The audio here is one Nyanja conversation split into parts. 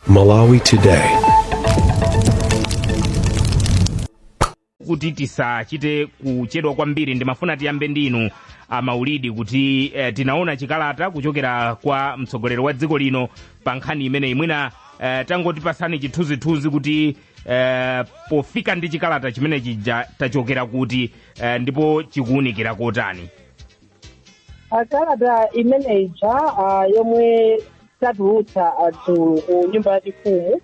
Malawi Today. Kuti tisachite kuchedwa kwambiri, ndimafuna tiyambe ndinu a Maulidi kuti tinaona chikalata kuchokera kwa mtsogoleri wa dziko lino pa nkhani imeneyi. Mwina tangotipasani chithunzithunzi kuti pofika ndi chikalata chimene chija tachokera kuti ndipo chikuwunikira kotani? Kalata imene ija yomwe tatulutsa dzulo ku nyumba yachifumu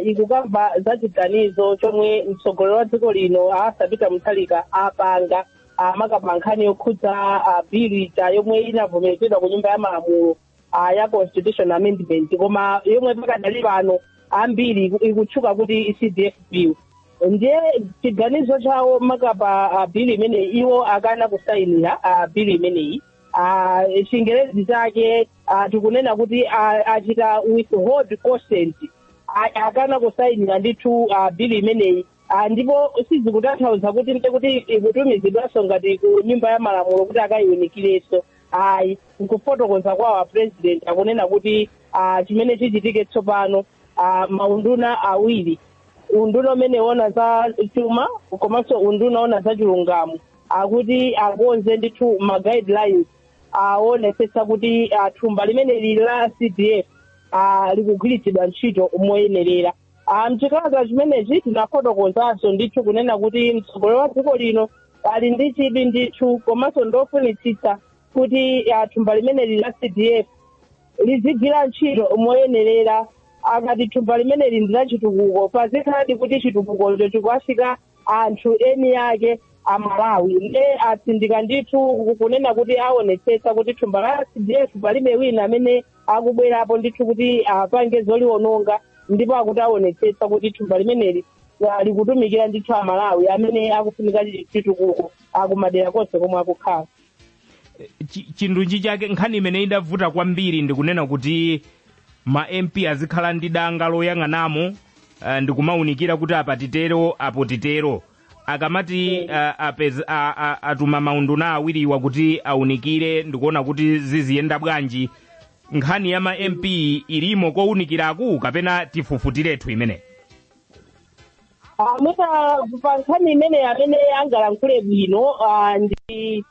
ikukamba za chiganizo chomwe mtsogoleri wa dziko lino Arthur Peter Mutharika apanga, maka pa nkhani yokhudza bill ija yomwe inavomerezedwa ku nyumba ya malamulo ya Constitution Amendment, koma yomwe pakadali pano ambiri ikutchuka kuti CDF bill. Ndiye chiganizo chawo maka pa bill imeneyi, iwo akana kusayinira bill imeneyi. Chingerezi chake tikunena kuti achita withhold consent, akana kusayinira ndithu bill imeneyi. Ndipo sizikutanthauza kuti ndiye kuti ikutumizidwanso ngati ku nyumba ya malamulo kuti akayiwunikirenso, ayi. Nkufotokoza kwawo a president akunena kuti chimene chichitike tsopano, maunduna awiri, unduna umene wona za chuma komanso unduna wona za chilungamo, akuti akonze ndithu ma guidelines aonetsetsa kuti thumba limene lili la CDF likugwiritsidwa ntchito moyenerera. Mchikalata chimenechi tinafotokozanso ndithu kunena kuti mtsogoleri wa dziko lino ali ndi chidwi ndithu komanso ndofunitsitsa kuti thumba limeneli la CDF lizigwira ntchito moyenerera. Akati thumba limeneli ndi la chitukuko, pazikhaladi kuti chitukukocho chikuwafika anthu eni ake, Amalawi. Nde atsindika ndithu kunena kuti aonetsetsa kuti thumba la CDF palibe wina amene akubwerapo ndithu kuti apange zoliwononga, ndipo akuti aonetsetsa kuti thumba limeneli likutumikira ndithu Amalawi amene akufunika chitukuko akumadera konse komwe akukhala. Chindunji chake, nkhani imene idavuta kwambiri ndikunena kuti ma MP azikhala ndi danga loyang'anamo ndikumawunikira kuti apa titero, apo titero. Akamati atuma maunduna awiriwa kuti awunikire ndikuona kuti ziziyenda bwanji, nkhani ya ma MP ilimo kowunikiraku kapena tifufutirethu imene? Mwina pa nkhani imene amene angalankhule bwino ndi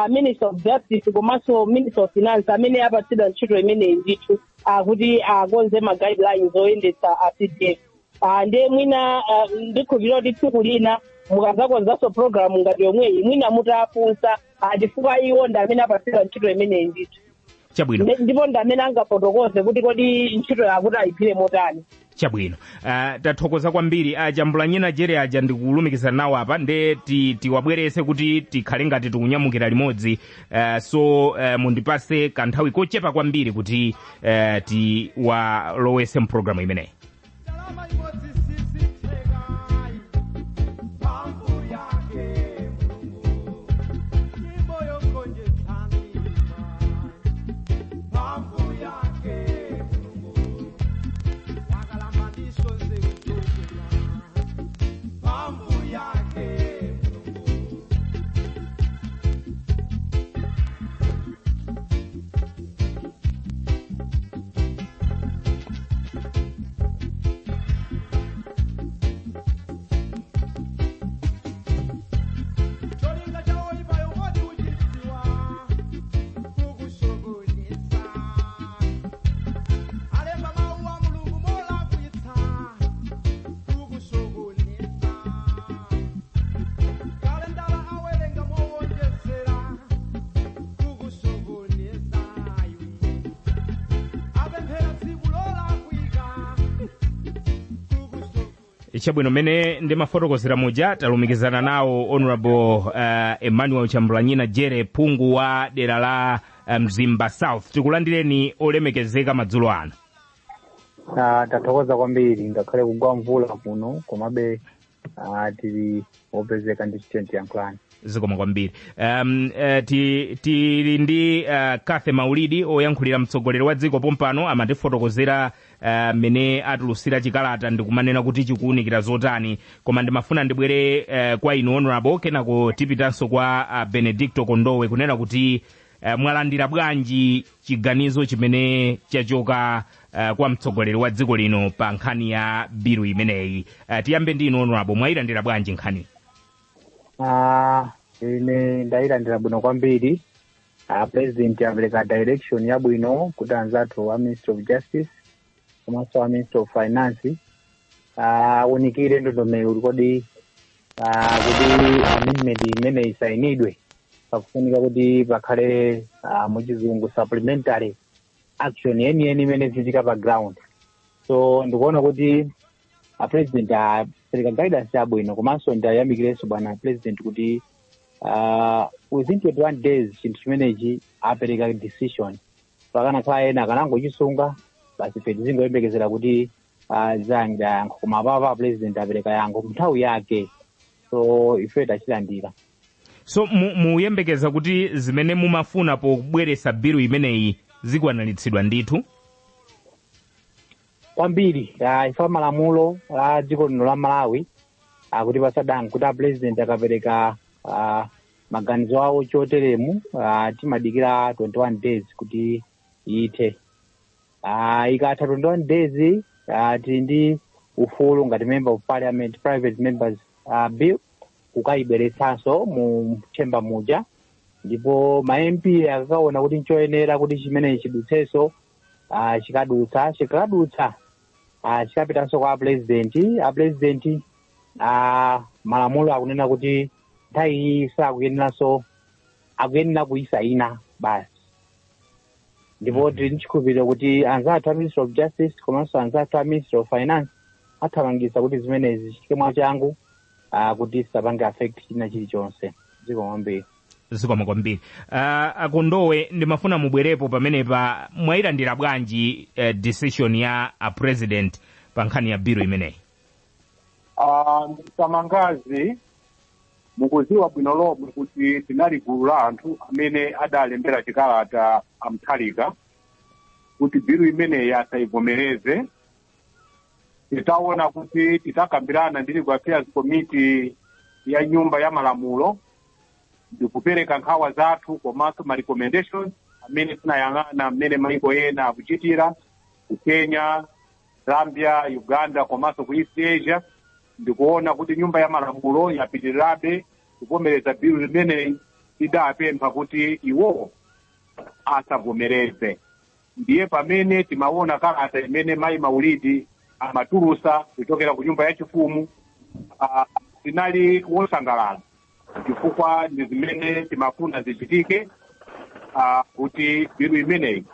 Minister of Justice komanso Minister of Finance amene apatsidwa ntchito imeneyi ndithu kuti akonze ma guidelines oyendetsa a CDF. Ndiye mwina ndikhulupirira kuti tsiku lina mukazakonzanso program ngati yomweyi, mwina mutafunsa, chifukwa iwo ndi amene apatsidwa ntchito imeneyi ndithu. Chabwino. Ndipo ndi amene angafotokoze kuti kodi ntchito yakuti ayigwire motani. Chabwino, tathokoza kwambiri. Chambulanyina Jere aja ndikulumikizana nawo apa, nde tiwabwerese kuti tikhale ngati tikunyamukira limodzi. So mundipase kanthawi kochepa kwambiri kuti tiwalowese mpulogalamu imeneyi. Ndalama imodzi sizitheka, mphamvu yake Mulungu, nyimbo yogonjetsa mdima, mphamvu yake Mulungu, wakalamba ndiso nzeru zochepa, mphamvu yake Mulungu. Cholinga cha oyipayo kodi uchidziwa? Kukusokoneza. Alemba mawu a Mulungu molakwitsa, kukusokoneza. Kalendala awerenga mowonjezera, kukusokoneza iwe. Apemphera tsiku lolakwika, kukusokoneza. Chabwino, mmene ndimafotokozera muja, talumikizana nawo Honorable Emmanuel Chambulanyina Jere, phungu wa dera la Mzimba South. Tikulandireni olemekezeka madzulo ano. Tathokoza kwambiri. Ngakhale kugwa mvula kuno, komabe tili opezeka ndi tiyankhulani. Zikomo kwambiri. Tili ndi Cathy Maulidi, oyankhulira mtsogoleri wa dziko pompano, amatifotokozera mmene atulusira chikalata ndikumanena kuti chikuwunikira zotani. Koma ndimafuna ndibwere kwa inu Honorable, kenako tipitanso kwa Benedicto Kondowe, kunena kuti mwalandira bwanji chiganizo chimene chachoka Kwa mtsogoleri wa dziko lino pa nkhani ya bilu imeneyi. Tiyambe ndi inu, Honorable, mwayilandira bwanji nkhani? Ine ndayilandira bwino kwambiri. President apereka direction yabwino kuti anzathu a Ministry of Justice komanso a Ministry of Finance awunikire ndondomeko kuti kodi kuti amendment imene isayinidwe pakufunika kuti pakhale, muchizungu, supplementary action yeniyeni imene zichitika pa ground. So ndikuona kuti a President apereka guidance yabwino, komanso ndayamikirenso bwana President kuti within 21 days chinthu chimenechi apereka decision. Pakanakhala ena akanangochisunga basi, ife tizingoyembekezera kuti zizayankhira yankho, koma apapa President apereka yankho nthawi yake, so ife tachilandira. So muyembekeza kuti zimene mumafuna pobweretsa bilu imeneyi zikwaniritsidwa ndithu? Kwambiri. Ife malamulo a dziko lino la Malawi akuti pasadanga kuti a President akapereka maganizo awo choteremu, timadikira 21 days kuti ithe. Ikatha 21 days, tili ndi ufulu ngati member of parliament, private members bill, kukayibweretsanso mu chamber muja, ndipo ma MP akakaona kuti nchoyenera kuti chimene chidutsenso, chikadutsa. Chikadutsa, chikapitanso kwa President. A President, malamulo akunena kuti nthawi iyi sakuyeneranso, akuyenera kuyisayina basi. Ndipo tili ndi chikhulupiriro kuti anzathu a Ministry of Justice komanso anzathu a Ministry of Finance athamangitsa kuti zimenezi zichitike mwachangu, kuti zisapange affect china chilichonse. Zikomo kwambiri. Zikomo kwambiri. Akondowe, ndimafuna mubwerepo pamenepa. Mwayilandira bwanji decision ya a President pa nkhani ya bilu imeneyi? Mr. Mangazi, mukuziwa bwino lomwe kuti tinali gulu la anthu amene adalembera chikalata amthalika kuti bilu imeneyi asayivomereze, titaona kuti titakambirana ndi Legal Affairs Committee ya Nyumba ya Malamulo ndikupereka nkhawa zathu komanso ma recommendations amene tinayang'ana mmene maiko ena akuchitira ku Kenya, Zambia, Uganda komanso ku East Asia, ndikuona kuti Nyumba ya Malamulo yapitirirabe kuvomereza bilu limeneyi, tidapempha kuti iwowo asavomereze. Ndiye pamene timaona kalata imene mayi Maulidi amatulusa kuchokera ku nyumba yachifumu, tinali wosangalala chifukwa ndi zimene timafuna zichitike, kuti bilu imeneyi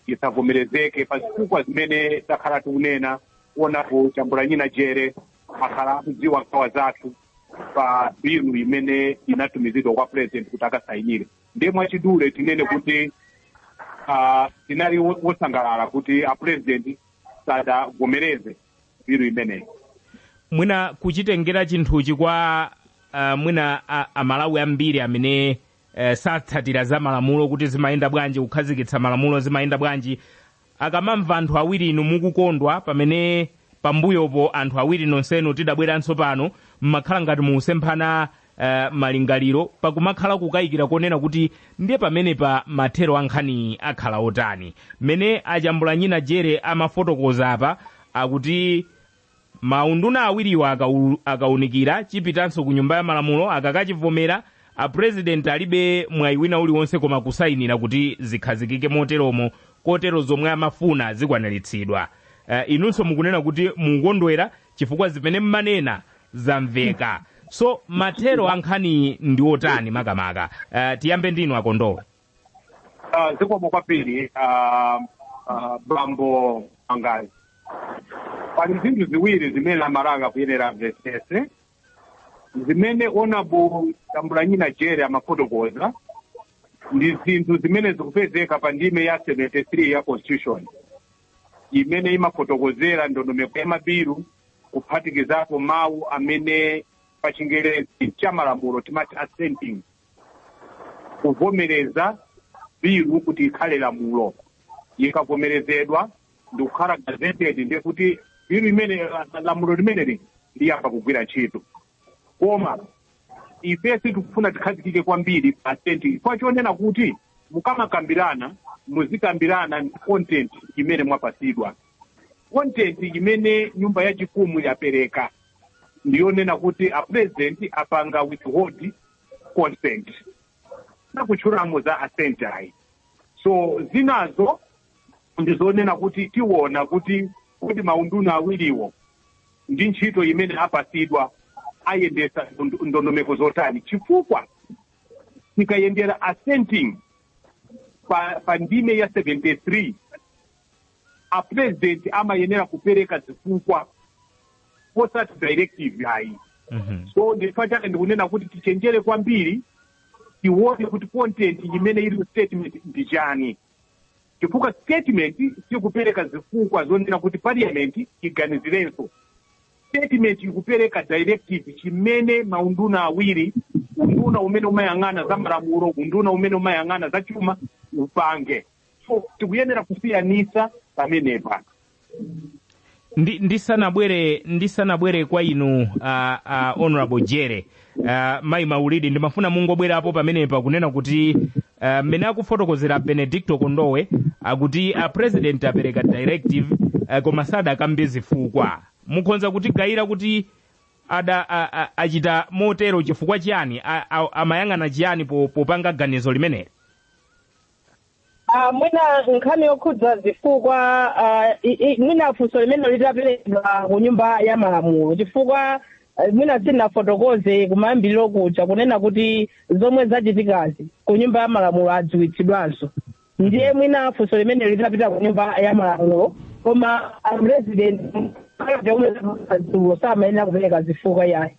isavomerezeke pa zifukwa zimene takhala tikunena. Onapo Chambulanyina Jere akhala akudziwa nkhawa zathu pa bilu imene inatumizidwa kwa President kuti akasayinire. Ndiye mwachidule tinene kuti tinali wosangalala kuti a President sadavomereze bilu imeneyi. Mwina kuchitengera chinthuchi kwa mwina Amalawi ambiri amene satsatira za malamulo, kuti zimayenda bwanji kukhazikitsa malamulo, zimayenda bwanji, akamamva anthu awiri inu mukukondwa pamene pambuyopo anthu awiri nonsenu tidabweranso pano mmakhala ngati mukusemphana malingaliro, pakumakhala kukayikira konena kuti ndiye pamenepa mathero a nkhani akhala otani. Mmene Achambulanyina Jere amafotokoza apa, akuti maunduna awiriwa akaunikira, chipitanso ku Nyumba ya Malamulo, akakachivomera, a President alibe mwayi wina uliwonse koma kusayinira kuti zikhazikike moteromo, kotero zomwe amafuna zikwaniritsidwa. Inunso mukunena kuti mukukondwera chifukwa zimene mmanena zamveka. So mathero a nkhani ndi otani makamaka? Tiyambe ndinu, Akondowe. Zikomo kwambiri, bambo Angazi. Pali zinthu ziwiri zimene Amalawi akuyenera amvetsetse. Zimene Honorable Tambulanyina Jere amafotokoza ndi zinthu zimene zikupezeka pa ndime ya 73 ya Constitution, imene imafotokozera ndondomeko ya mabilu, kuphatikizapo mawu amene pa Chingerezi cha malamulo timati assenting, kuvomereza bilu kuti ikhale lamulo. Ikavomerezedwa ndikukhala gazetted, ndiye kuti bilu imene, lamulo limeneli liyamba kugwira ntchito. Koma ife sitikufuna tikhazikike kwambiri pa assenting, chifukwa chonena kuti mukamakambirana muzikambirana ndi content imene mwapasidwa. Content imene nyumba yachifumu yapereka ndiyonena kuti a president apanga withhold consent, nakutchulamo za assent ayi. So zinazo ndizonena kuti tiwona kuti maunduna awiriwo ndi ntchito imene apasidwa ayendesa ndondomeko zotani, chifukwa tikayendera assenting pa ndime ya 73, a president amayenera kupereka zifukwa, osati directive ayi. So ndifukwa chake ndikunena kuti tichenjere kwambiri, tione kuti content imene ili statement ndi chani, chifukwa statement sikupereka zifukwa zonena kuti parliament iganizirenso. Statement ikupereka directive chimene maunduna awiri, unduna umene umayang'ana za malamulo, unduna umene umayang'ana za chuma, upange. So tikuyenera kusiyanisa pamenepa. Ndisanabwere kwa inu, Honorable Jere, Mayi Maulidi, ndimafuna mungobwerapo pamenepa kunena kuti mmene akufotokozera Benedicto Kondowe, akuti a president apereka directive, koma sadakambe zifukwa. Mukhonza kutigayira kuti ada achita motero chifukwa chiyani? Amayang'ana chiyani popanga ganizo limeneli? Mwina nkhani yokhudza zifukwa, mwina funso limene litaperekedwa ku nyumba ya malamulo, chifukwa mwina sinafotokoze kumayambiriro kuja kunena kuti zomwe zachitikazi ku nyumba ya malamulo adziwitsidwanso. Ndiye mwina funso limene litapita ku nyumba ya malamulo, koma a president dzulo samayenera kupereka zifukwa yayi.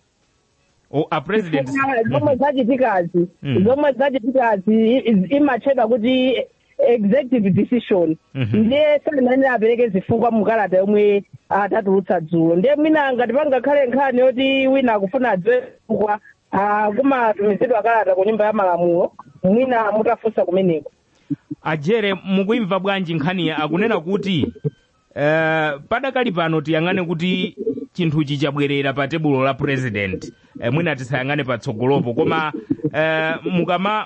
O, a president Zomwe zachitikazi, zomwe zachitikazi imatchedwa kuti executive decision. Ndiye sanayenera apereke zifukwa mukalata yomwe atatulutsa dzulo. Ndiye mwina ngati pangakhale nkhani yoti wina akufuna adziwe zifukwa, kumatumizidwa kalata ku nyumba ya malamulo, mwina mutafunsa kumeneko. Ajere, mukuimva bwanji nkhaniya? Akunena kuti padakali pano tiyang'ane kuti chinthuchi chabwerera pa tebulo la president, mwina tisayang'ane patsogolopo, koma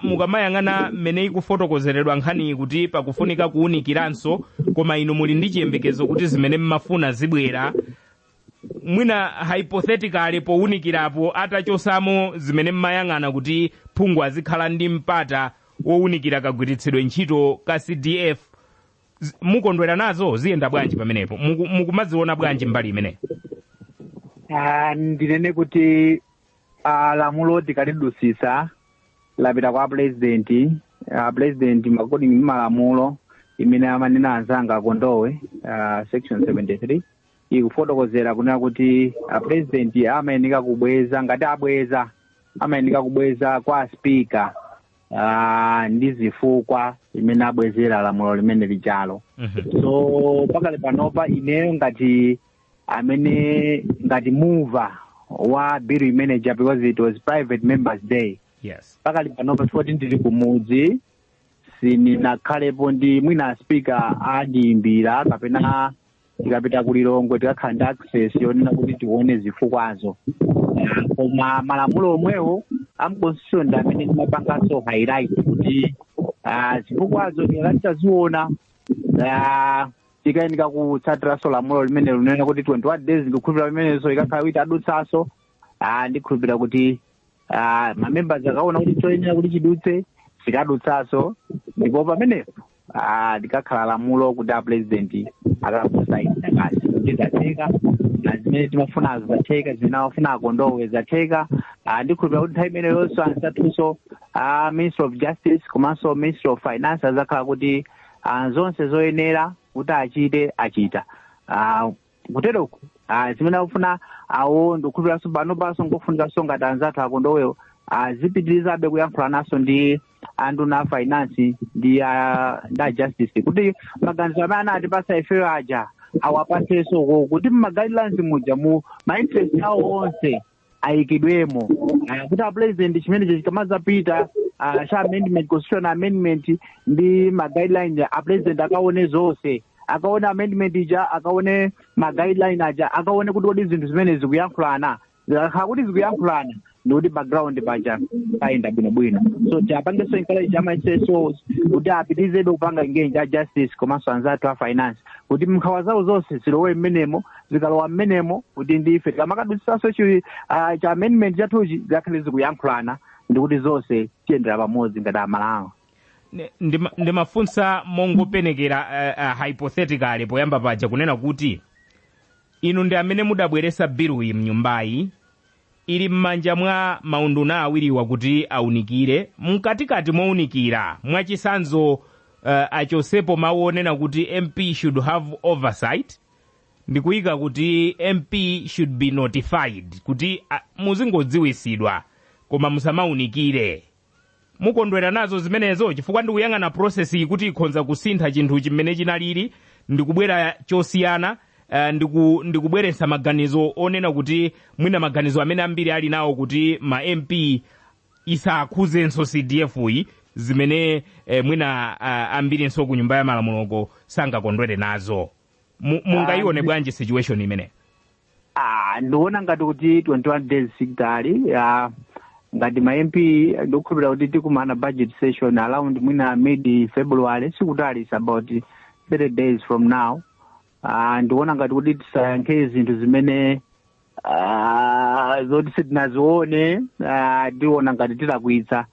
mukamayang'ana mmene ikufotokozeredwa nkhaniyi kuti pakufunika kuwunikiranso, koma inu muli ndi chiyembekezo kuti zimene mmafuna zibwera. Mwina hypothetically, powunikirapo atachosamo zimene mmayang'ana kuti phungu azikhala ndi mpata wowunikira kagwiritsidwe ntchito ka CDF, mukondwera nazo? Ziyenda bwanji pamenepo? Mukumaziona bwanji mbali imeneyo? Ndinene kuti lamulo tikalidusisa, lapita kwa president. President, according ndi malamulo imene amanena anzanga Akondowe, section 73 ikufotokozera kunena kuti president amayeneka kubweza, ngati abweza, amayeneka kubweza kwa speaker ndi zifukwa imene abwezera lamulo limene lijalo. So pakali panopa ineyo ngati amene ngati mover wa bill manager, because it was Private Members Day, pakali panopa chifukwa ndili kumudzi, sindinakhalepo ndi, mwina speaker andiyimbira kapena tikapita kulilongwe tikakhala ndi access yonena kuti tione zifukwazo. Koma malamulo omwewo am constitution ndi amene timapanganso highlight kuti zifukwazo tikakati taziona, tikayeneka kutsatiranso lamulo limene lunena kuti 21 days. Ndikukhulupirira limenenso ikakhala kuti adutsanso, ndikhulupirira kuti mamembers akaona kuti choyenera kuti chidutse, chikadutsanso, ndipo pamenepo likakhala lamulo kuti a president akakusaina kasi kuti zatheka na zimene timafunazo zatheka, zimene amafuna Akondowe zatheka. Ndikhulupirira kuti nthawi imeneyonso anzathunso Minister of Justice komanso Minister of Finance azakhala kuti zonse zoyenera kuti achite achita. Kuteroko zimene akufuna awo, ndikukhulupiriranso pano panso ngofunikanso ngati anzathu Akondowewo azipitirizabe kuyankhula naso ndi anduna a finance ndi a justice kuti maganizo amene anatipasa ifeyo aja awapasenso kuti mma guidelines muja mu ma interest awo onse ayikidwemo, kuti a president chimenecho chikamazapita cha amendment, constitutional amendment ndi ma guidelines, a president akaone zonse, akaone amendment ija, akaone ma guideline aja, akaone kuti kodi zinthu zimene zikuyankhulana. Zikakhala kuti zikuyankhulana, Ndikuti background paja payenda bwinobwino. So tiapangenso encourage ama CSOs kuti apitizebe kupanga engage a justice komanso anzathu a finance, kuti nkhawa zawo zonse zilowe mmenemo. Zikalowa mmenemo, kuti ndife tikamakadutsisanso cha amendment chathuchi, zikhale zikuyankhulana, ndikuti zonse tiyendera pamodzi ngati Amalawi. Ndimafunsa mongopenekera, hypothetically, poyamba paja kunena kuti inu ndi amene mudabweresa biluyi mnyumbayi, ili m'manja mwa maunduna awiriwa kuti aunikire. Mkatikati mowunikira, mwachisanzo, achosepo mawu onena kuti "MP should have oversight" ndikuyika kuti "MP should be notified", kuti muzingodziwisidwa koma musamaunikire, mukondwera nazo zimenezo? Chifukwa ndikuyang'ana process iyi kuti ikhonza kusintha chinthu chimene chinalili ndikubwera chosiyana, ndikubweretsa maganizo onena kuti mwina maganizo amene ambiri ali nawo kuti ma MP isakhuzenso CDF iyi, zimene mwina ambirinso ku Nyumba ya Malamuloko sangakondwere nazo. Mungayione bwanji situation imene? Ah, ndikuona ngati kuti 21 days sikutali. Ngati ma MP, ndikukhulupirira kuti tikumana budget session around mwina mid February. Sikutali, is about 30 days from now. Ndikuona ngati kuti tisayankhe zinthu zimene zoti sitinazione. Tiona ngati tilakwitsa,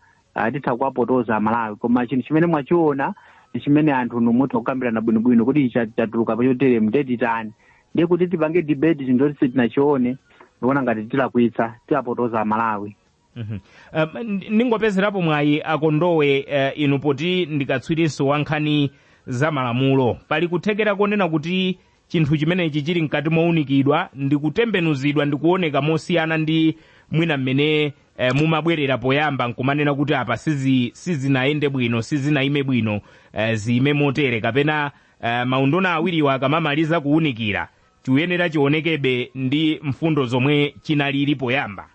titha kuwapotoza Amalawi. Koma chinthu chimene mwachiona ndi chimene anthu numutha kukambirana bwinobwino kuti ichi chatuluka pachotere, mtetitani. Ndiye kuti tipange debate chinthu choti sitinachione, ndikuona ngati tilakwitsa, tiwapotoza Amalawi. Ndingopezerapo mwayi, Akondowe, inu poti ndikatswirinso wa nkhani za malamulo, pali kuthekera konena kuti chinthu chimenechi chili mkati mowunikidwa ndikutembenuzidwa ndikuoneka mosiyana ndi mwina mmene mumabwerera poyamba nkumanena kuti apa sizinayende bwino, sizinayime bwino, ziyime motere, kapena maunduna awiriwa akamamaliza kuwunikira chikuyenera chionekebe ndi mfundo zomwe chinalili poyamba?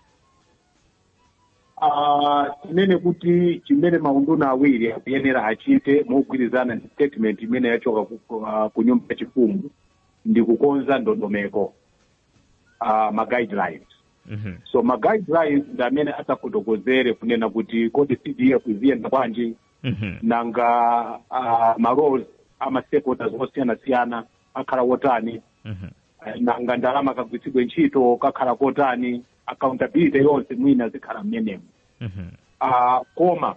Tinene kuti chimene maunduna awiri akuyenera achite mogwirizana ndi statement imene yachoka ku nyumba yachifumu ndi kukonza ndondomeko, ma guidelines. So ma guidelines ndi amene atafotokozere kunena kuti kodi CDF iziyenda bwanji, nanga ma roles ama stakeholders osiyanasiyana akhala wotani, nanga ndalama kagwiritsidwe ntchito kakhala kotani, accountability yonse mwina zikhala mmenemo. Koma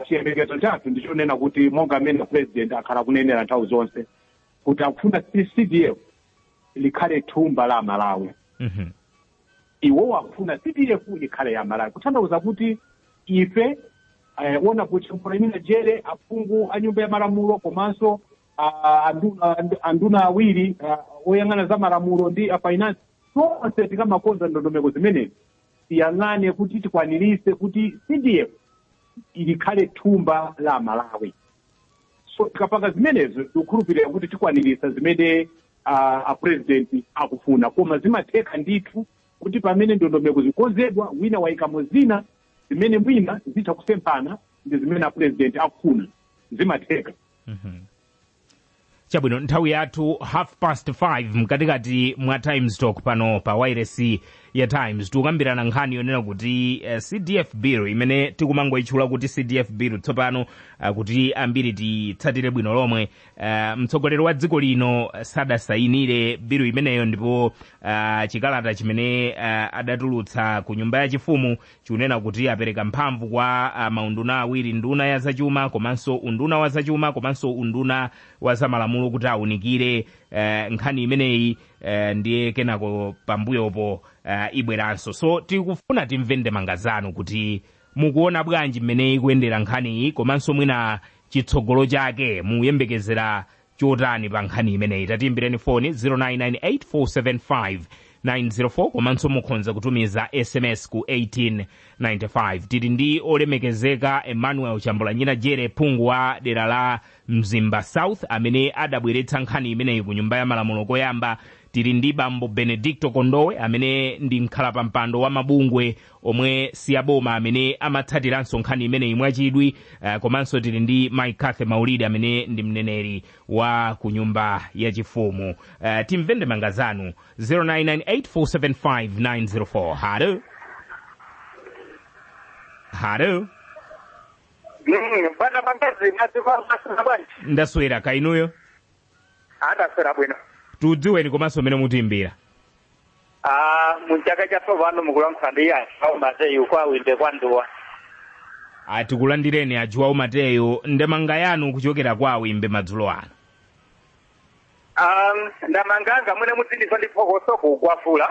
chiyembekezo chathu ndichonena kuti monga amene president akhala kunenera nthawi zonse kuti akufuna CDF likhale thumba la Malawi, iwowo akufuna CDF ikhale ya Malawi, kutanthauza kuti ife, ona kuchimphula jere, aphungu a Nyumba ya Malamulo komanso anduna awiri oyang'ana za malamulo ndi a finance, tonse tikamakonza ndondomeko zimenezi tiyang'ane kuti tikwanirise kuti CDF ilikhale thumba la Malawi. So tikapanga zimenezo, tikukhulupirira kuti tikwanirisa zimene a president akufuna. Koma zimatheka ndithu kuti pamene ndondomeko zikonzedwa, wina wayikamo zina zimene mwina zitha kusemphana ndi zimene a president akufuna. Zimatheka. Chabwino, nthawi yathu 5:30, mkatikati mwa Times Talk pano pa wireless ya Times. Tikukambirana nkhani yonena kuti CDF bill imene tikumangoyitchula kuti CDF bill tsopano, kuti ambiri titsatire bwino lomwe, mtsogoleri wa dziko lino sadasayinire bill imeneyo, ndipo chikalata chimene adatulutsa ku Nyumba yachifumu chikunena kuti apereka mphamvu kwa maunduna awiri, nduna ya zachuma komanso unduna wa zachuma komanso unduna wa zamalamulo, kuti awunikire nkhani imeneyi, ndiye kenako pambuyopo ibweranso. So tikufuna timve ndemanga zanu kuti mukuona bwanji mmene ikuyendera nkhaniyi, komanso mwina chitsogolo chake muyembekezera chotani pa nkhani imeneyi. Tatiyimbireni foni 0998 475 904, komanso mukhoza kutumiza SMS ku 1895. Tili ndi olemekezeka Emmanuel Chambulanyina Jere, phungu wa dera la Mzimba South, amene adabweretsa nkhani imeneyi ku Nyumba ya Malamulo koyamba. Tili ndi bambo Benedicto Kondowe, amene ndi mkhalapampando wa mabungwe omwe siyaboma amene amatsatiranso nkhani imeneyi mwachidwi, komanso tili ndi Mike Cathy Maulidi, amene ndi mneneri wa ku Nyumba yachifumu. Timve ndemanga zanu 0998475904. Halo. Halo. Bwana Mangazi, mwaswera bwanji? Ndaswera, kaya inuyo? Ndaswera bwino. Tudziweni komanso mmene mutiimbira. Ah, muchaka chatsopano mukulankhula ndi awo Mateyu kwa Wimbe kwa Nduwa. Atikulandireni, ajuwa Mateyu, ndemanga yanu kuchokera kwa Wimbe madzulo ano. Ndamanganga mwene mutsindizo ndi phokoso kukwafula.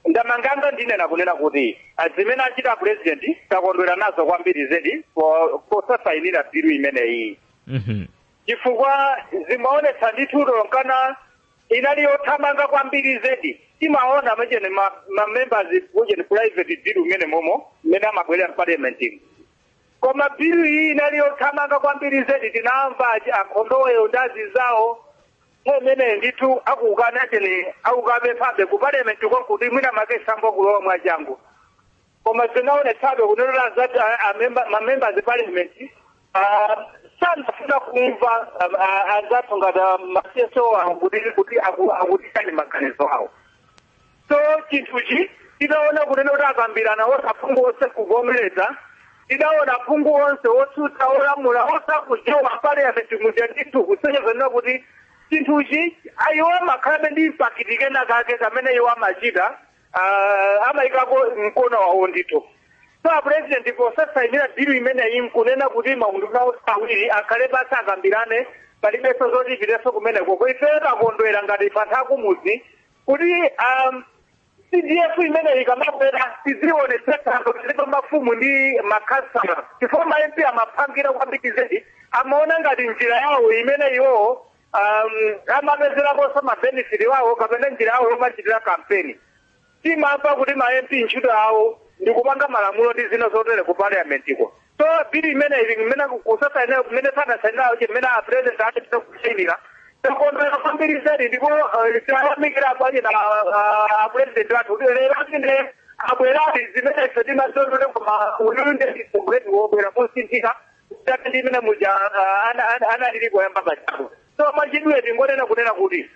Ndamanganga ndinena kunena kuti zimene achita president takondwera nazo kwambiri zedi posasayinira bilu imeneyi, chifukwa zimaonetsa ndithu lonkana inali yothamanga kwambiri zedi. Timaona machene ma members kucheni private bill umene momo mmene amabwerera parliament, koma bilu iyi inali yothamanga kwambiri zedi. Tinamva akhondoweyo ndazi zawo imene ndithu akukana chene akukapemphabe ku parliament konkuti mwina makesambo kulowa mwachangu, koma zinaonetsabe kunenera zati ma members parliament sanafuna kumva anzathu ngati ma CSO kuti akutitani maganizo awo. So chinthuchi tidaona kunena kuti akambirana osaphungu onse kuvomereza, tidaona phungu onse otsutsa, olamula, osakujowa parliament muja ndithu, kusonyeza kuti chinthuchi ayiwo amakhalabe ndi impact kena kake kamene iwo amachita, amayikako mkono wawo ndithu. So a president posasayinira bilu imeneyi nkunena kuti maunduna awiri akhale basi akambirane, palibenso zoti ipitenso kumeneko. Ife takondwera ngati anthu akumudzi kuti CDF imeneyi ikamabwera tizionetsetsa ndipo mafumu ndi makhansala, chifukwa ma MP amaphangira kwambiri zedi, amaona ngati njira yawo imene iwowo amapezeraponso ma benefit wawo kapena njira yawo yomachitira kampeni. Timamva kuti ma MP ntchito yawo ndikupanga malamulo ndi zina zotere ku parliament iko. So bill imene ili imene kusasaina kumene sanasainayo chimene a president achita kusayinira, takondwera kwambiri zedi, ndipo tayamikira bwanji na a president athu kuti lero ine abweradi zimene ife timazondole, koma uyu ndi mtsogoleri wobwera mosinthika tate ndi imene muja analili kuyamba pachako. So mwachidule tingonena kunena kuti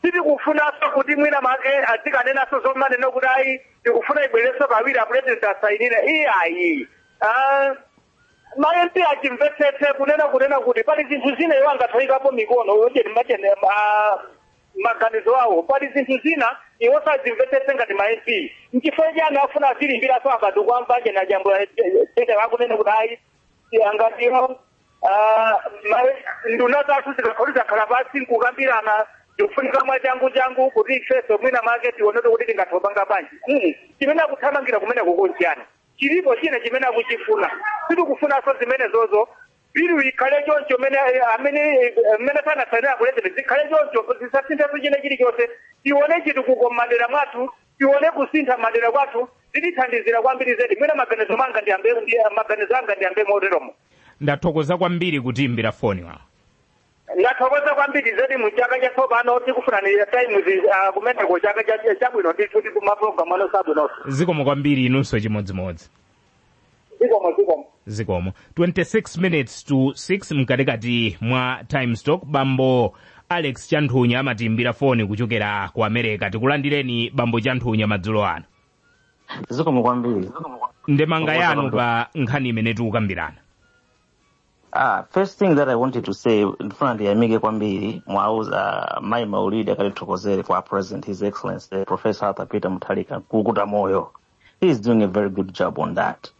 sitikufunanso kuti mwina make azikanenaso zomanena kuti ayi, tikufuna ibwereso kawiri, a president asayinire. Iyayi, ma MP achimvetsetse kunena kuti pali zinthu zina iwo angatayikapo mikono yocheni machene maganizo awo, pali zinthu zina iwo sazimvetsetse ngati ma MP. Nchifukwa chani afuna azilimbiraso akati kwamva chena jambo chete akunena kuti ayi, angatiwo nduna zathu zikakhoti zakhala pasi nkukambirana, ndikufunika mwa changu changu kuti ifeso mwina make tionete kuti tingathopanga bwanji. Chimene akuthamangira kumene kukonjani chilipo china chimene akuchifuna. Sitikufunanso zimene zozo. Bilu ikhale choncho mene amene mmene sanasainira president, zikhale choncho, zisasinthenso china chilichonse. Tione chitukuko m'madera mwathu, tione kusintha madera kwathu, zitithandizira kwambiri zedi. Mwina maganizo manga ndiyambe maganizo anga ndiyambe moteromo. Ndathokoza kwambiri kutiimbira foni wawo. Ndathokoza kwambiri zedi. Muchaka chatsopano tikufunanira Times kumeneko chaka chabwino ndithu, ndi kumapulogalamu ano sabwinonso. Zikomo kwambiri, inunso chimodzimodzi. Zikomo, zikomo. Zikomo. 26 minutes to 6, mkatikati mwa Times Talk. Bambo Alex Chanthunya amatiimbira foni kuchokera ku America. Tikulandireni, bambo Chanthunya, madzulo ano. Zikomo kwambiri. Ndemanga yanu pa nkhani imene tikukambirana. Ah, first thing that I wanted to say, ndifuna ndiyamike kwambiri mwauza Mai Maulidi akatithokozere kwa President, His Excellency Professor Arthur Peter Mutharika Kukuta Moyo. He is doing a very good job on that.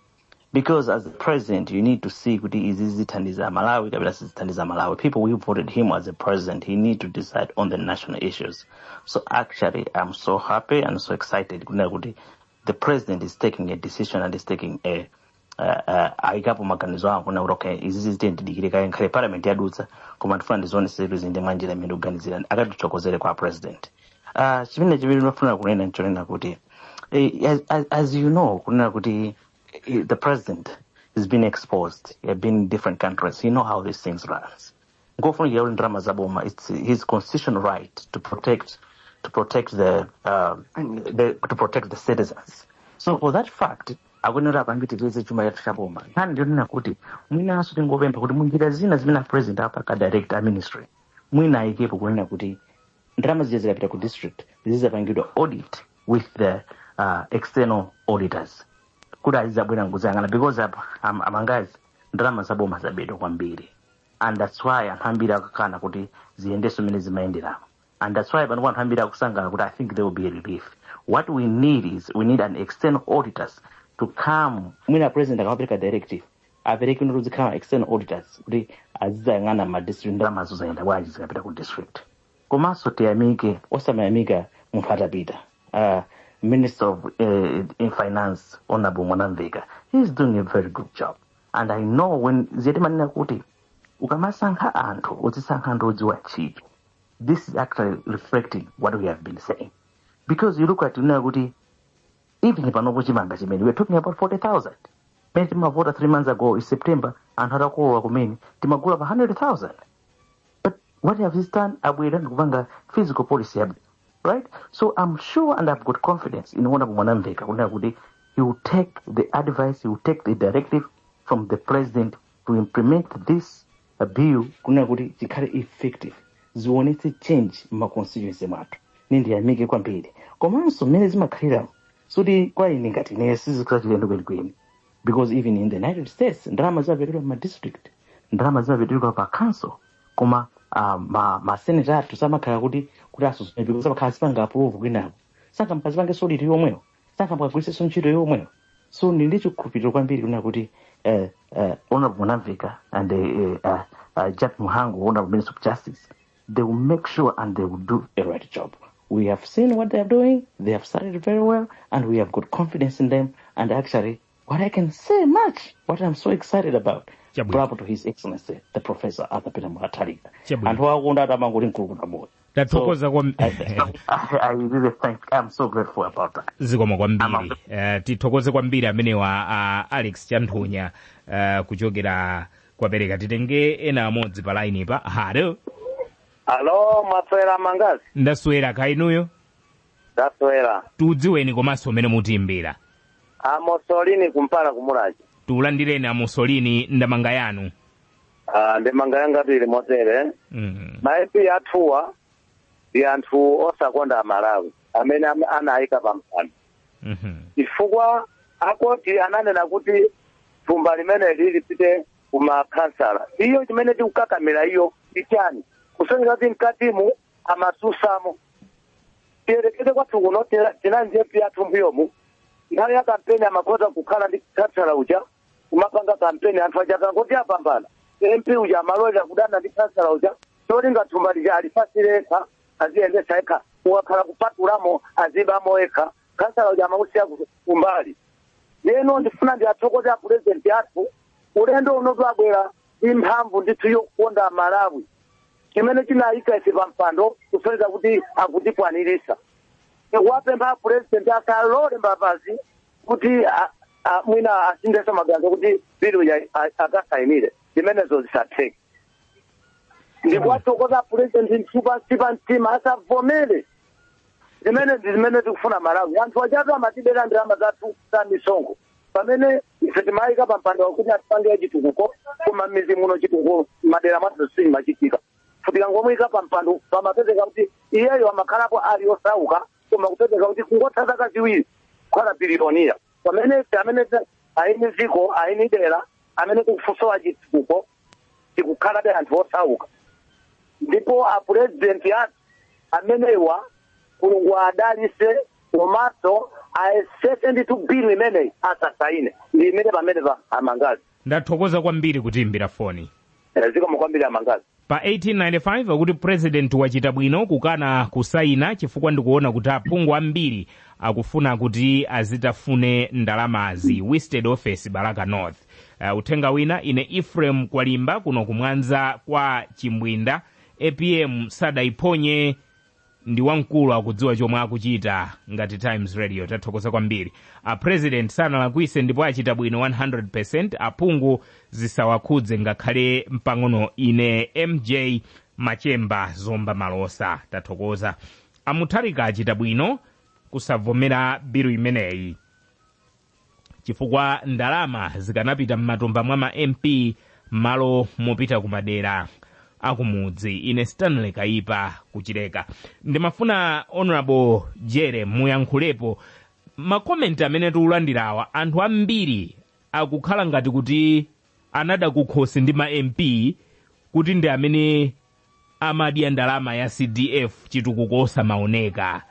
Because as the president, you need to see kuti izi zithandiza Malawi kapena sizithandiza Malawi. People who voted him as a president, he need to decide on the national issues. So actually, I'm so happy and so excited kunena kuti the president is taking a decision and is taking a ayikapo maganizo angu kunena kuti okay, izi zitiyeni tidikire kaye nkhale parliament yadutsa, koma ndifuna ndizione zinde mwa njira imene ndikuganizira. Akatithokozere kwa president. Chimene ndinofuna kunena nchonena kuti as you know kunena kuti the president has been exposed. He has been in different countries. He know how these things runs. Ngofunikira kuti ndalama zaboma, it's his constitutional right to protect the citizens. So for that fact, akuyenera apange chuma chathu chaboma. Nkhani ndionena kuti mwinanso tingopempha kuti munjira zina zimene president apaka direct a ministry, mwina ayikepo kunena kuti ndalama zija zikapita ku district zizapangidwa audit with the external auditors. Kuti azizabwera nkuzayang'ana, because apa amangazi ndalama zaboma zabedwa kwambiri, and that's why anthu ambiri akukana kuti ziyendeso mmene zimayenderamo, and that's why pano anthu ambiri akusangala kuti I think there will be a relief. What we need is we need an external auditors to come. Mwina president akamapereka directive, apereke kuti zikhala external auditors kuti azizayang'ana ma district, ndalama zozayenda bwanji zikapita ku district. Komanso tiyamike, osamayamika munthu atapita, Minister of in Finance, Honorable Mwanamveka, he's doing a very good job. And I know when ziyatimanena kuti ukamasankha anthu, uzisankha anthu odziwa ntchito. This is actually reflecting what we have been saying, because you look at kuti even panopo chimanga chimene we're talking about 40,000, pamene timavota 3 months ago in September, anthu atakolola kumene, timagula pa 100,000. But what have he done? Abwera ndikupanga fiscal policy yabwino, right? So I'm sure and I've got confidence in Honorable Mwanamveka kunena kuti he will take the advice, he will take the directive from the president to implement this bill kunena kuti chikhale effective, zionetse change ma constituency mwathu. Nindiyamike kwambiri. Komanso mmene zimakhalira, suti kwa ine ngati ine sizikhala kwenikweni, because even in the United States ndalama zimaperekedwa ma district, ndalama zimaperekedwa pa council, koma ma senator athu samakhala kuti asuzumire, because amakhala zipanga approve kwinako, sangamkazipange audit yomweyo, sangamkagwiritsenso ntchito yomweyo. So ndili ndi chikhulupiriro kwambiri kunena kuti Honorable Mwanamveka and Jappie Mhango, Honorable Minister of Justice, they will make sure and they will do a right job. We have seen what they are doing. They have started very well, and we have got confidence in them. And actually, what I can say much, what I'm so excited about, Chabwino. Bravo to His Excellency, the Professor Arthur Peter Mutharika. Chabwino. Anthu akonda atamangoti mkulukuta moyo. Tathokoza kwa I really thank, I'm so grateful about that. Zikomo kwambiri. Tithokoze kwambiri amenewa Alex Chanthunya kuchokera kwapereka. Titenge ena amodzi pa line pa. Halo. Alo, mwaswera, Mangazi? Ndaswera, kainuyo? Ndaswera. Tudziweni komanso umene mutiimbira. Amosolini kumpala kumulaji. Tulandireni, Amusolini, ndamanga yanu. Ah, ndemanga yanga tili motere. Ma MP athuwa ndi anthu osakonda Amalawi amene anayika pa mpando, chifukwa akoti ananena kuti thumba limeneli lipite kumakhansala. Iyo chimene tikukakamira iyo ichani? Kusonyeza kuti mkatimu amasusamo. Tiyerekeze kwathu kuno tinali MP athu mbuyomu, nthawi ya kampeni amakhoza kukhala ndi khansala uja kumapanga kampeni. Anthu aja akangoti apambana, MP uja amalowera kudana ndi khansala uja, cholinga thumba lija alifasire yekha, aziyendesa yekha, ukakhala kupatulamo azibamo yekha, khansala uja amausiya kumbali. Leno ndifuna ndiathokoze apurezidenti athu, ulendo uno twabwera ndi mphamvu ndithu yokukonda Malawi chimene chinayika ife pa mpando, kusonyeza kuti akutikwaniritsa. Ndikuwapempha apurezidenti asalole mbavazi kuti mwina asindese maganizo kuti bill ya akasayinire, zimenezo zisatheke. Ndikuwathokoza apurezidenti msipa mtima, asavomere zimene ndi zimene tikufuna Malawi. Anthu achatu amatibera ndalama zathu za misonkho, pamene ife timayika pa mpando wakuti atipange chitukuko, koma m'mizi muno chitukuko madera mwathu sichimachitika. Tikangomuyika pa mpando, pamapezeka kuti iyeyo amakhalapo ali osauka, koma kupezeka kuti kungotha zaka 2 kukhala billionaire, pamene ife amene aini ziko, aini dera, amene tikufusowa chitukuko, tikukhalabe anthu osauka. Ndipo apurezidenti athu amenewa, Mulungu adalise, komanso ayesese ndithu bill imeneyi asasaine. Ndi imene pamene pa, Amangazi. Ndathokoza kwambiri kutiimbira foni. Zikomo kwambiri, Amangazi. Pa 1895 akuti president wachita bwino kukana kusaina, chifukwa ndikuona kuti aphungu ambiri akufuna kuti azitafune ndalamazi. Wasted Office, Balaka North. Uthenga wina, ine Ephraim Kwalimba kuno kumwanza kwa Chimbwinda. APM sadaiponye, ndi wamkulu, akudziwa chomwe akuchita. Ngati Times Radio tathokoza kwambiri. A president sanalakwise ndipo achita bwino 100. Aphungu zisawakhudze ngakhale mpang'ono. Ine MJ Machemba, Zomba Malosa, tathokoza. Amutharika achita bwino kusavomera bill imeneyi, chifukwa ndalama zikanapita m'matumba mwa ma MP malo mopita kumadera akumudzi. Ine Stanley Kaipa kuchileka. Ndimafuna Honorable Jere muyankhulepo. Ma comment amene tikulandirawa, anthu ambiri akukhala ngati kuti anada kukhosi ndi ma MP kuti ndi amene amadya ndalama ya CDF, chitukuko osamaoneka.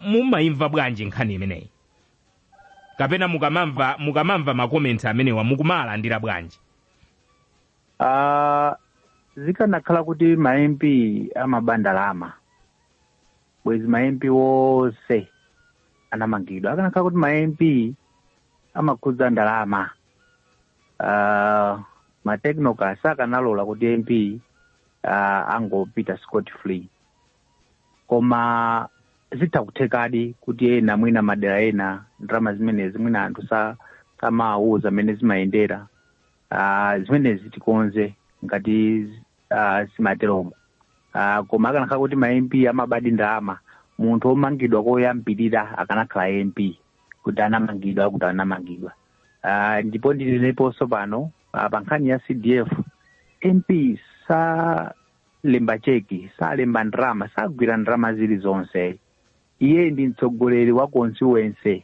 Mumayimva bwanji nkhani imeneyi, kapena mukamamva ma comments amenewa, mukumalandira bwanji? Zikanakhala kuti ma MP amaba ndalama, bwezi ma MP wonse anamangidwa. Akanakhala kuti ma MP amakhudza ndalama, ma technocrats akanalola kuti MP angopita scot free. Koma zitha kuthekadi kuti ena mwina madera ena ndalama zimenezi mwina anthu samawuza amene zimayendera. Zimenezi tikonze ngati simateromo. Koma akanakhala kuti ma MP amabadi ndalama, munthu omangidwa koyambirira akanakhala MP, kuti anamangidwa, kuti anamangidwa. Ndipo ndilineponso pano pa nkhani ya CDF, MP salemba cheki, salemba ndalama, sagwira ndalama zilizonse. Iye ndi mtsogoleri wa constituency,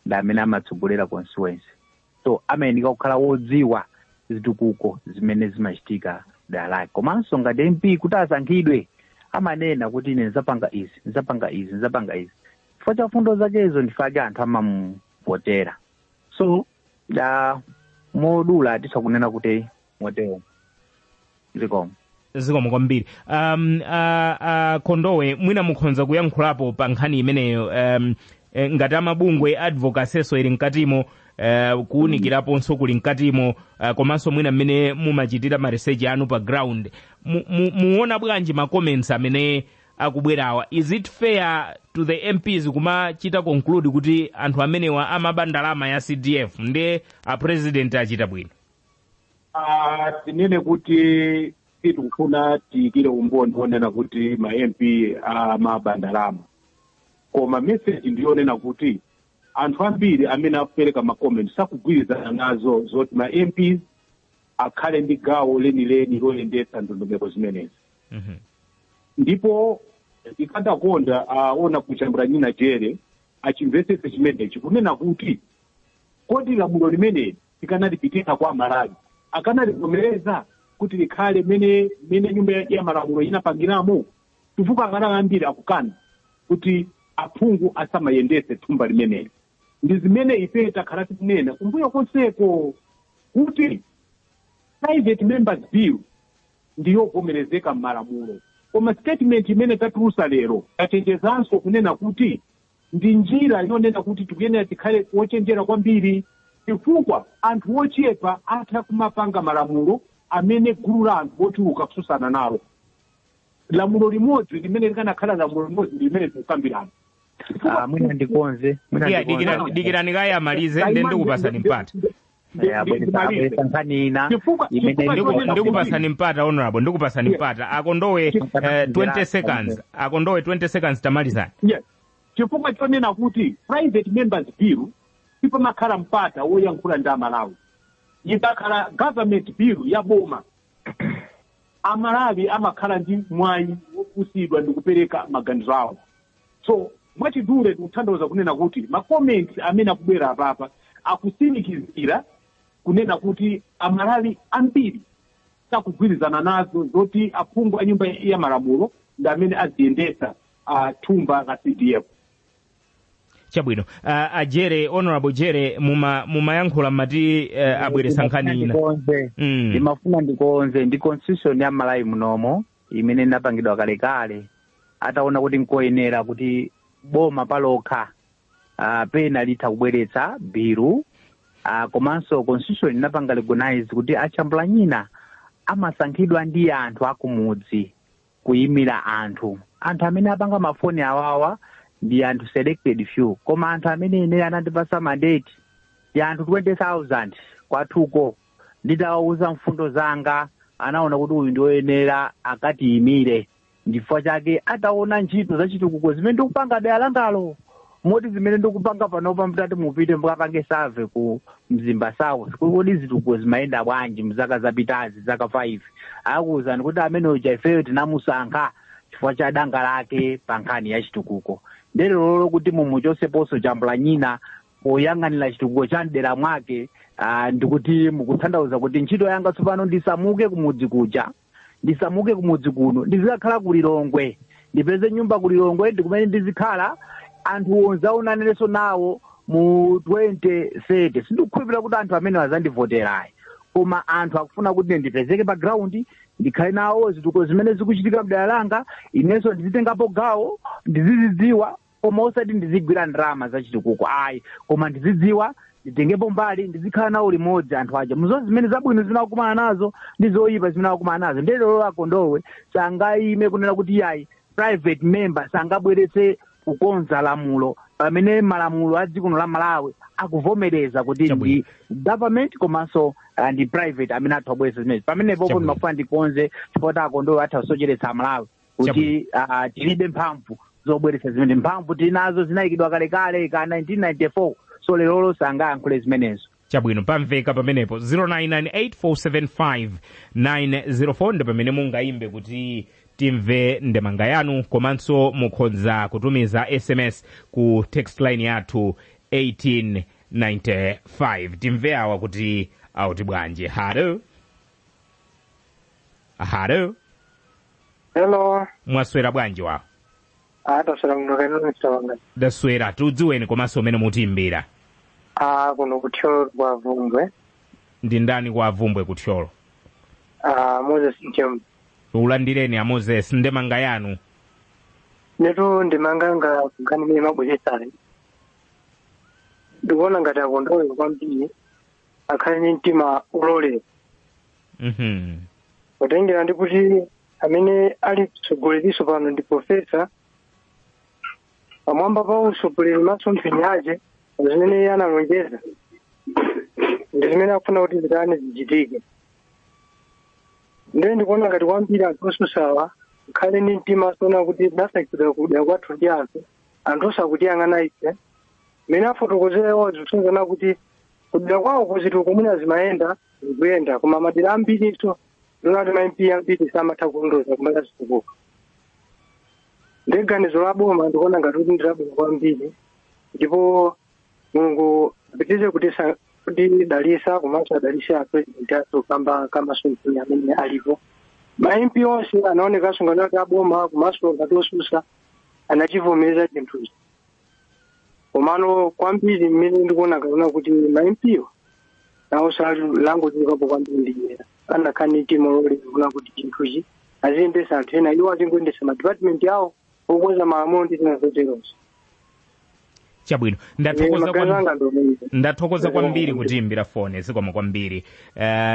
ndi amene amatsogolera constituency, so amayeneka kukhala wodziwa zitukuko zimene zimachitika dera lake. Komanso ngati MP kuti asankhidwe, amanena kuti ine nzapanga izi, nzapanga izi, nzapanga izi. Chifukwa cha fundo zakezo ndifake anthu amamuvotera. So da modula titha kunena kuti motero. Zikomo. Zikomo kwambiri. Kondowe, mwina mukhonza kuyankhulapo pa nkhani imeneyo, ngati amabungwe, advocacy ili mkatimo, kuwunikiraponso kuli mkatimo, komanso mwina mmene mumachitira ma research anu pa ground, muona bwanji ma comments amene akubwerawa? Is it fair to the MPs kumachita conclude kuti anthu amenewa amaba ndalama ya CDF, ndiye a president achita bwino? Tinene kuti sitikufuna tiyikire umboni onena kuti ma MP amaba ndalama, koma message ndiyonena kuti anthu ambiri amene akupereka ma comment sakugwirizana nazo zoti ma MPs akhale ndi gawo lenileni loyendetsa ndondomeko zimenezi. Ndipo ikadakonda aona kuchambula nyina jere achimvetsetse chimenechi, kunena kuti kodi lamulo limeneli tikanalipititsa kwa Malawi, akanalivomereza kuti likhale mene nyumba ya malamulo inapangiramo? Chifukwa Amalawi ambiri akukana kuti aphungu asamayendetse thumba limeneli. Ndi zimene ife takhala tikunena kumbuyo konseko kuti private members bill ndiyovomerezeka m'malamulo, koma statement imene tatulusa lero tachenjezanso kunena kuti ndi njira yonena kuti tikuyenera tikhale wochenjera kwambiri, chifukwa anthu ochepa atha kumapanga malamulo amene gulu la anthu ochuluka kususana nalo. Lamulo limodzi limene likanakhala lamulo limodzi limene tikukambirana. Mwina ndikonze, mwina Iya, ndikonze. Dikirani kaye amalize, nde ndikupasani mpata. Abweresa nkhani ina imene Chifukwa chonena Ndikupasani mpata, honorable, ndikupasani mpata. Akondowe, 20 seconds. Akondowe, 20 seconds, tamalizani. Yes, chifukwa chonena kuti private members bill sipamakhala mpata woyankhula ndi Amalawi. Ikakhala government bill ya boma, Amalawi amakhala ndi mwayi wofunsidwa ndi kupereka maganizo awo. So mwachidule tikutanthauza kunena kuti ma comments amene akubwera apapa akutsimikizira kunena kuti Amalawi ambiri sakugwirizana nazo zoti aphungu a nyumba ya malamulo ndi amene aziyendetsa thumba la CDF. Chabwino. Ajere, honorable Jere, mumayankhula mati abweresa nkhani ina. Ndikonze. Ndimafuna ndikonze, ndi constitution ya Malawi munomo imene inapangidwa kalekale, ataona kuti nkoyenera kuti boma palokha pena litha kubweretsa bilu, komanso constitution inapanga recognize kuti achambulanyina amasankhidwa ndi anthu akumudzi kuyimira anthu. Anthu amene apanga mafoni awawa ndi anthu selected few, koma anthu amene ine anandipasa mandate ndi anthu 20,000 kwathuko. Nditawauza mfundo zanga, anaona kuti uyu ndioyenera akatiyimire. Ndifukwa chake ataona ntchito zachitukuko zimene ndikupanga dera langalo, moti zimene ndikupanga panopa, mutati mupite mukapange survey ku Mzimba South kodi zitukuko zimayenda bwanji mzaka zapitazi, zaka 5, akuwuzani kuti amene uja ifeyo tinamusankha. Chifukwa cha danga lake pa nkhani ya chitukuko. Ndero lolo kuti mumuchoseponso Chambulanyina poyang'anira chitukuko cha mdera mwake, ndikuti mukutanthauza kuti ntchito yanga tsopano ndisamuke kumudzi kuja, ndisamuke kumudzi kuno, ndizikakhala kuLilongwe, ndipeze nyumba kuLilongwe ndikumene ndizikhala, anthu onse aonanerenso nawo mu 2030. Sindikukhulupirira kuti anthu amene azandivoterayi, koma anthu akufuna kuti ndipezeke pa ground, ndikhale nawo, zitukuko zimene zikuchitika mdera langa inenso ndizitengapo gawo, ndizizidziwa, koma osati ndizigwira ndalama za chitukuko ayi, koma ndizidziwa, nditengepo mbali, ndizikhala nawo limodzi anthu aja muzonse zimene zabwino zimene akukumana nazo ndi zoyipa zimene akukumana nazo. Ndero Akondowe sangayime kunena kuti yayi, private member sangabweretse kukonza lamulo pamene malamulo a dziko la Malawi akuvomereza kuti ndi government komanso ndi private amene atha kubweretsa zimenezi. Pamenepopo ndimafuna ndikonze, chifukwa Akondowe atha kusocheretsa Amalawi kuti tilibe mphamvu zobweretsa zimene. Mphamvu tili nazo, zinayikidwa kalekale ka 1994, so lerolo sangayankhule zimenezo. Chabwino, pamveka pamenepo. 0998475904 ndi pamene mungayimbe kuti timve ndemanga yanu, komanso mukhoza kutumiza SMS ku text line yathu 1895. Timve awa kuti auti bwanji. Halo, halo. Hello. Mwaswera bwanji wa? Ataswera muno kanu, Mr. Wanga? Daswera. Tiudziweni komanso umene mutiimbira. Kuno kuThyolo kwa Vumbwe. Ndi ndani kwa Vumbwe kuThyolo? Moses Mchembo. Ulandireni a Moses, ndemanga yanu. Netu ndimanganga nkhani imene mabweretsayi. Ndikuona ngati Akondowe kwambiri akhale ndi mtima ulolera. Potengera ndi kuti amene ali mtsogoleriso pano ndi professor, pamwamba pa utsogoleri, masomphenya ake, zimene iye analonjeza ndi zimene akufuna kuti zitani zichitike. Ndiye ndikuona ngati kwambiri anthu osusawa khale ndi mtima sona kuti tinasankhidwa kudera kwathu ndi anthu, anthu osakutiyang'ana ife. Mmene afotokozera iwo zikusonyeza kuti kudera kwawo kuzitukuko mwina zimayenda, zikuyenda, koma madera ambiriso ndionati ma MP ambiri samatha kulondoza kumala zitukuko. Ndi ganizo la boma ndikuona ngati kuti ndi labwino kwambiri, ndipo Mulungu apitirize kutidalisa komanso adalise a president athu kamba kamasomphenya amene alipo. Ma MP onse anaonekanso ngati aboma komanso ngati osusa anachivomereza chinthuchi, komano kwambiri mmene ndikuona kaona kuti ma MP wo nawo langochulukapo kwambiri ndidyera, anakhala ndi mtima ololera kuona kuti chinthuchi aziyendesa anthu ena, iwo azingoyendesa ma department yawo okonza malamulo ndi zina zoterozo. Chabwino, ndathokoza. Maganizo anga ndi omwewo. Ndathokoza kwambiri kutiimbira foni, zikomo kwambiri.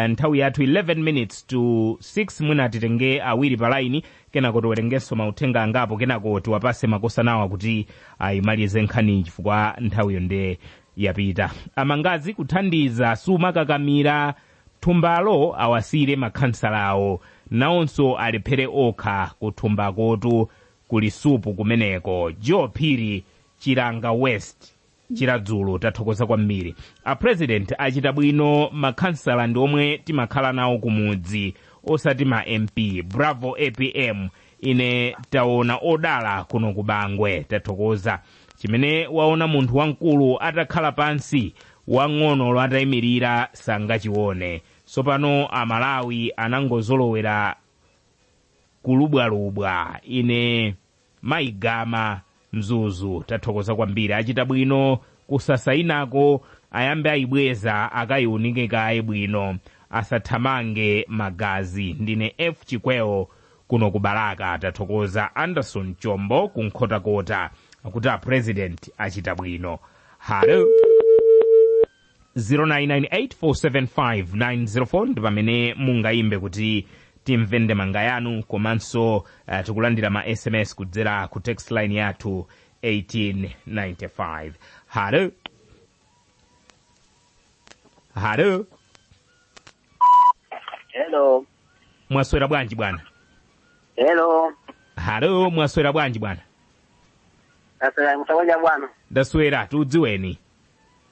Nthawi yathu 11 minutes to 6. Mwina titenge awiri pa line, kenako tiwerengenso mauthenga angapo, kenako tiwapase makosanawa kuti ayimalize nkhani, chifukwa nthawiyo nde yapita. Amangazi kuthandiza sumakakamira thumbalo, awasire makhansalawo, nawonso alephere okha kuthumbakotu, kuli supu kumeneko. Joe Phiri, Chilanga West, Chiradzulu, tathokoza kwambiri. A president achita bwino, makhansala ndi omwe timakhala nawo kumudzi, osati ma MP. Bravo APM. Ine taona odala kuno kubangwe. Tathokoza. Chimene waona munthu wamkulu atakhala pansi, wang'ono atayimirira sangachione. Sopano Amalawi anangozolowera kulubwalubwa. Ine Maigama, Mzuzu, tathokoza kwambiri. Achita bwino kusasayinako, ayambe ayibweza akayiunike kaye bwino, asathamange magazi. Ndine F Chikwewo kuno ku Balaka. Tathokoza. Anderson Chombo kuNkhotakota akuti a president achita bwino. Halo, 0998475904 ndi pamene mungayimbe kuti timve ndemanga yanu, komanso tikulandira ma SMS kudzera ku text line yathu 1895. Halo, halo. Hello. Mwaswera bwanji bwana? Hello. Halo, mwaswera bwanji bwana? Taswera, msawaja bwana. Ndaswera, tudziweni.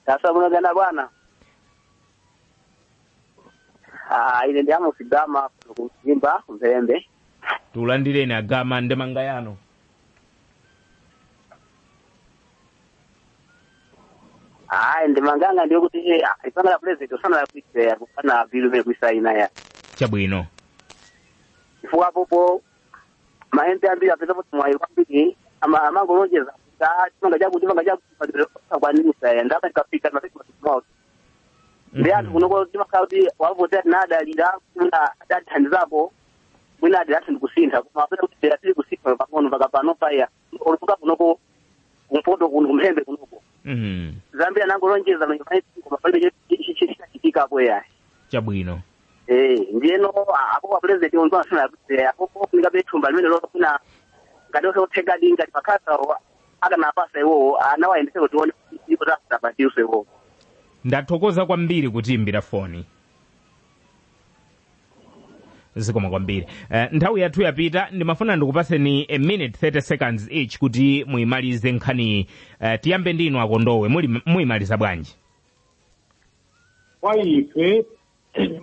Taswera muno gana bwana. Ine ndi Amos Gama kumzimba kumpelembe. Tulandireni agama, ndemanga yanu. Hayi, ndemanga yanga ndiyo kuti ipanga la president usanalakwitse kufana bill imene kuisaina ya. Chabwino. Chifukwa popo ma MP ambiri apeza kuti mwayi kwambiri amangolonjeza kuti chimanga chakuti, chimanga chakuti, akwanisa ya ndaba ikafika mapesa mwawo. Ndi anthu kunoko timakhala kuti wavotera tinadalira kuna adathandizapo mwina adi athu ndikusintha, koma apeza kuti dera tili kusintha pang'ono mpaka pano paya olupuka kunoko kumpoto kuno kumhembe kunoko. Zambia anangolonjeza koma palibe chichitikapo yayi. Chabwino. Ndiyeno apo pa president onzo asina kuti apo kunika bethumba limene lofuna ngati ose kutheka di ngati pakasa akanapasa iwowo anawayendese kuti one iko tasapatiso iwowo. Ndathokoza kwambiri kutiimbira foni, zikoma kwambiri. Nthawi yathu yapita, ndimafuna ndikupaseni a minute 30 seconds each kuti muyimalize nkhani. Tiyambe ndinu akondowe, muyimaliza bwanji? Kwa ife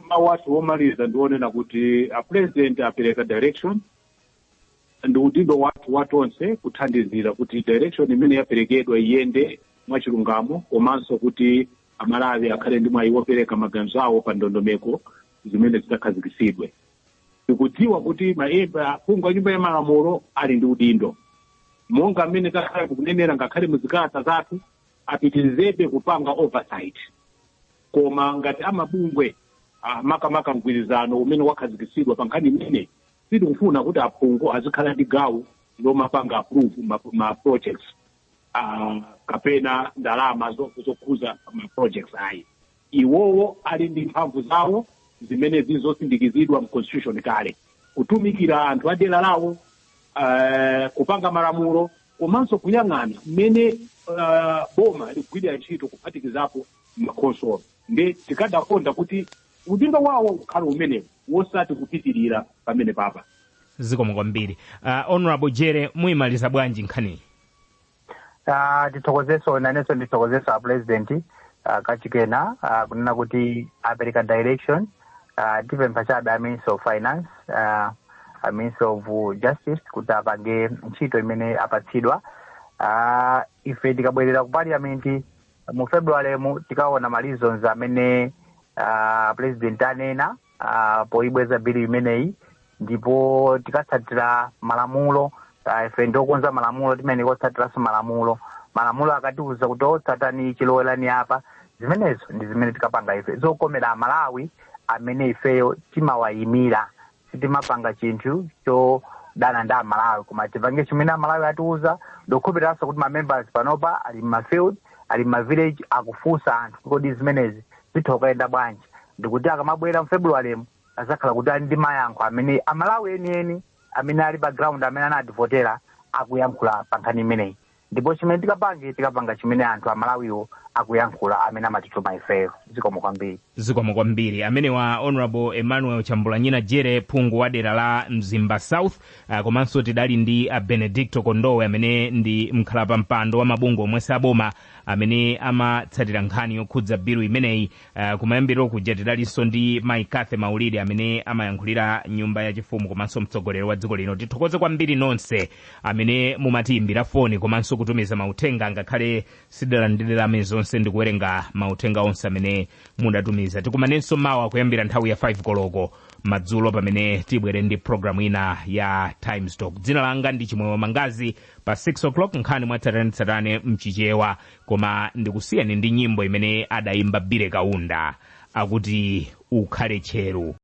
mawu athu womaliza ndionena kuti a president apereka direction, ndi udindo wathu watonse kuthandizira kuti direction imene yaperekedwa iyende mwachilungamo, komanso kuti Amalawi akhale ndi mwayi wopereka maganizo awo pa ndondomeko zimene zidzakhazikitsidwe. Tikudziwa kuti aphungu a nyumba ya malamulo ali ndi udindo monga mmene takhala tikunenera ngakhale muzikalata zathu, apitirizebe kupanga oversight, koma ngati amabungwe, makamaka mgwirizano umene wakhazikitsidwa pa nkhani imene, sitikufuna kuti aphungu azikhala ndi gawo lomapanga approve ma projects kapena ndalama zokhuza ma projects ayi. Iwowo ali ndi mphamvu zawo zimene zizosindikizidwa mu constitution kale, kutumikira anthu a dera lawo, kupanga malamulo komanso kuyang'ana mmene boma likugwirira ntchito, kuphatikizapo makhonsolo. Ndi tikadakonda kuti udindo wawo ukhale umenewo, wosati kupitirira pamene papa. Zikomo kwambiri. Honorable Jere, muyimaliza bwanji nkhaniyi? Tithokozeso, nanenso ndithokozeso a president kachikena kunena kuti apereka direction. Tipempha chabe a Minister of Finance, a Minister of Justice kuti apange ntchito imene apatsidwa. Ife tikabwerera ku parliament mu February mu tikaona ma reasons amene president anena poibweza bill imeneyi, ndipo tikatsatira malamulo. Ife ndiokonza malamulo, timene kotsatiranso malamulo. Malamulo akatiuza kuti otsatani chilowerani apa, zimenezo ndi zimene tikapanga ife zokomera Amalawi amene ifeyo timawayimira. Sitimapanga chinthu chodana ndi Amalawi, koma tipange chimene Amalawi atiuza. Ndikukhulupiriranso kuti ma members panopa ali mmafield, ali mmavillage, akufunsa anthu kodi zimenezi zitha kukayenda bwanji, ndikuti akamabwera mu February mu azakhala kuti ali ndi mayankho amene Amalawi enieni amene ali pa ground amene anativotera akuyankhula pa nkhani imeneyi. Ndipo chimene tikapange, tikapanga chimene anthu Amalawiwo akuyankhula amene amatituma ifeyo. Zikomo kwambiri. Zikomo kwambiri. Amenewa Honorable Emmanuel Chambulanyina Jere, phungu wa dera la Mzimba South, komanso tidali ndi Benedicto Kondowe amene ndi mkhalapampando wa mabungwe omwe saboma amene amatsatira nkhani yokhudza bilu imeneyi. Kumayambiriro kuja tidalinso ndi Mai Cathy Maulidi amene amayankhulira nyumba yachifumu komanso mtsogoleri wa dziko lino. Tithokoze kwambiri nonse amene mumatiyimbira foni komanso kutumiza mauthenga, ngakhale sidalandirirame zonse ndikuwerenga mauthenga onse amene mudatumiza. Tikumanenso mawa kuyambira nthawi ya 5 koloko madzulo pamene tibwere ndi programu ina ya Times Talk. Dzina langa ndi Chimwewe Mangazi. Pa 6 o'clock nkhani mwatsatanetsatane mchichewa, koma ndikusiyeni ndi nyimbo imene adayimba Bile Kaunda akuti ukhale tcheru.